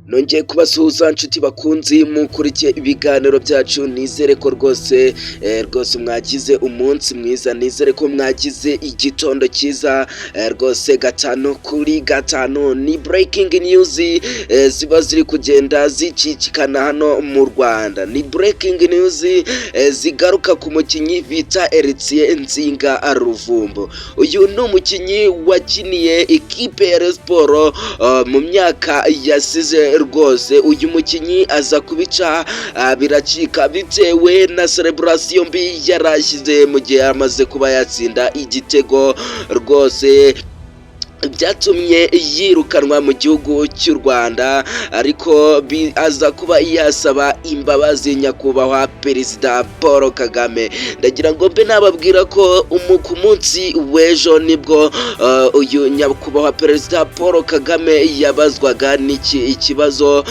Nongeye kubasuhuza, nshuti bakunzi mukurikiye ibiganiro byacu. Nizere ko rwose rwose mwagize umunsi mwiza, nizere ko mwagize igitondo cyiza rwose. 5 kuri 5 ni breaking news ziba ziri kugenda zicicikana hano mu Rwanda. Ni breaking news zigaruka ku mukinnyi bita Héritier Nzinga Luvumbu. Uyu ni umukinnyi wakiniye ikipe ya Rayon Sports mu myaka yasize. Rwose uyu mukinnyi aza kubica biracika bitewe na celebration mbi yarashyize mu gihe yamaze kuba yatsinda igitego. Rwose byatumye yirukanwa mu gihugu cy'u Rwanda, ariko aza kuba yasaba imbabazi nyakubahwa Perezida Paul Kagame. Ndagira ngo mbe nababwira ko ku munsi w'ejo nibwo uyu nyakubahwa Perezida Paul Kagame yabazwaga n'iki ikibazo,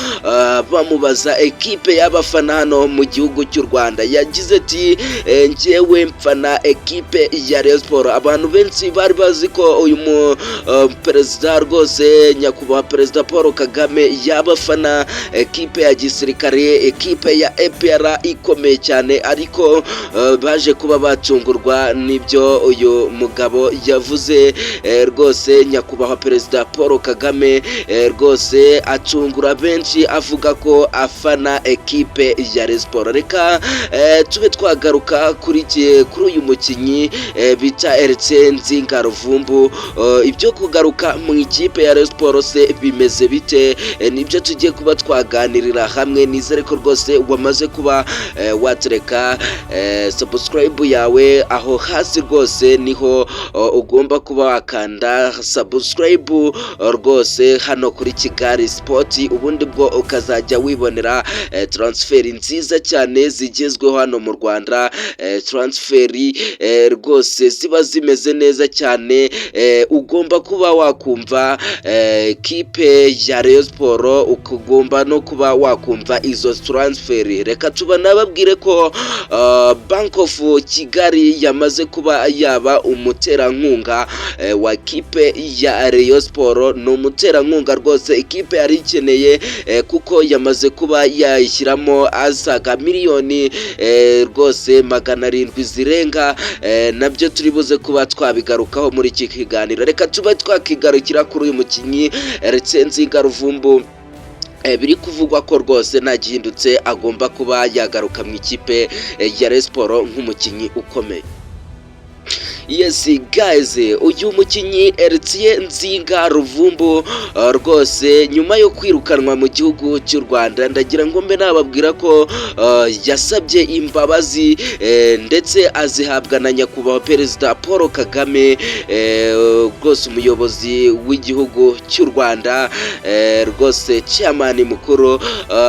bamubaza ekipe y'abafana hano mu gihugu cy'u Rwanda. Yagize ati: "Njyewe mfana ekipe ya Rayon Sports." Abantu benshi bari bazi ko uyu mu perezida rwose, nyakubahwa Perezida Paul Kagame, yaba afana ekipe ya gisirikare, ekipe ya APR ikomeye cyane, ariko baje kuba batungurwa n'ibyo uyu mugabo yavuze. Rwose nyakubahwa Perezida Paul Kagame rwose atungura benshi avuga ko afana ekipe ya Rayon Sports. Reka tube twagaruka kuri uyu mukinnyi bita Héritier Nzinga Luvumbu. Ibyo kugaruka mu ikipe ya Rayon Sports se bimeze bite? Nibyo tugiye kuba twaganirira hamwe. Nizere ko rwose wamaze kuba watereka subscribe yawe aho hasi. Rwose niho ugomba kuba wakanda subscribe rwose hano kuri Kigali Sport, ubundi bwo ukazajya wibonera transfer nziza cyane zigezweho hano mu Rwanda, transfer rwose ziba zimeze neza cyane. Ugomba kuba wakumva kipe ya Rayon Sports, ukagomba no kuba wakumva izo transfer. Reka tuba nababwire ko Bank of Kigali yamaze kuba yaba umuterankunga wa kipe ya Rayon Sports. Ni umuterankunga rwose ikipe yari ikeneye, kuko yamaze kuba yayishyiramo asaga miliyoni rwose 700 zirenga. Nabyo turi buze kuba twabigarukaho muri iki kiganiro. Reka tube twakigarukira kuri uyu mukinnyi Héritier Nzinga Luvumbu. Biri kuvugwa ko rwose nta gihindutse agomba kuba yagaruka mu ikipe ya Rayon Sports nk'umukinnyi ukomeye. Yes guys, uyu mukinnyi Héritier Nzinga Luvumbu rwose nyuma yo kwirukanwa mu gihugu cy'u Rwanda, ndagira ngo mbe nababwira ko yasabye imbabazi ndetse azihabwa na nyakubahwa Perezida Paul Kagame, rwose umuyobozi w'igihugu cy'u Rwanda, rwose chairman mukuru,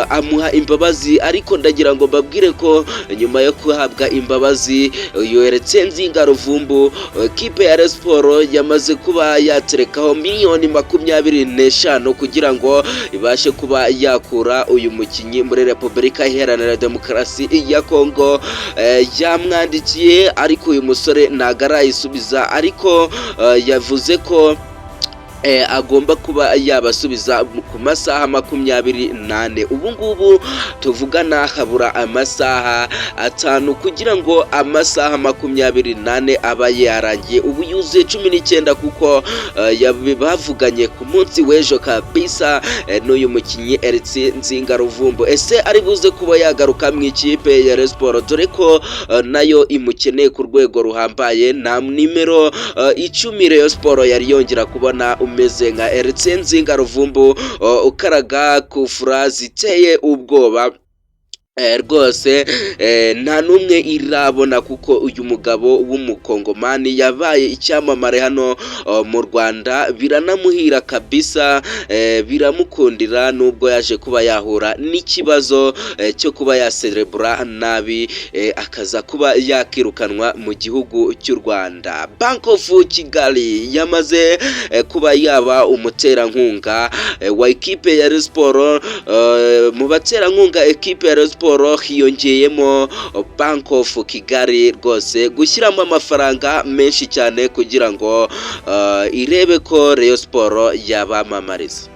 amuha imbabazi. Ariko ndagira ngo mbabwire ko nyuma yo guhabwa imbabazi uyu Héritier Nzinga Luvumbu, kipe ya Rayon Sports yamaze kuba yaterekaho miliyoni 25 kugira ngo ibashe kuba yakura uyu mukinnyi muri Repubulika Iharanira Demokarasi ya Kongo. Yamwandikiye, ariko uyu musore ntabwo arayisubiza, ariko yavuze ko agomba kuba yabasubiza ku masaha 24. Ubu ngubu tuvugana habura amasaha 5 kugira ngo amasaha 24 aba yarangiye. Ubu yuzuye 19, kuko bavuganye ku munsi w'ejo kabisa n'uyu mukinnyi Héritier Nzinga Luvumbu. Ese ari buze kuba yagaruka mu ikipe ya Rayon Sports, dore ko nayo imukeneye ku rwego ruhambaye? Nta nimero 10 Rayon Sports yari yongera kubona umeze nka Héritier Nzinga Luvumbu, ukaraga kufura ziteye ubwoba. Rwose nta n'umwe irabona, kuko uyu mugabo w'umukongomani yabaye icyamamare hano mu Rwanda, biranamuhira kabisa, biramukundira, nubwo yaje kuba yahura n'ikibazo cyo kuba yaserebura nabi, akaza kuba yakirukanwa mu gihugu cy'u Rwanda. Bank of Kigali yamaze kuba yaba umuterankunga wa ekipe ya Rayon Sports. Mu baterankunga ekipe ya Rayon Sports hiyongeyemo Bank of Kigali, rwose gushyiramo amafaranga menshi cyane kugira ngo irebe ko Rayon Sports yabamamariza.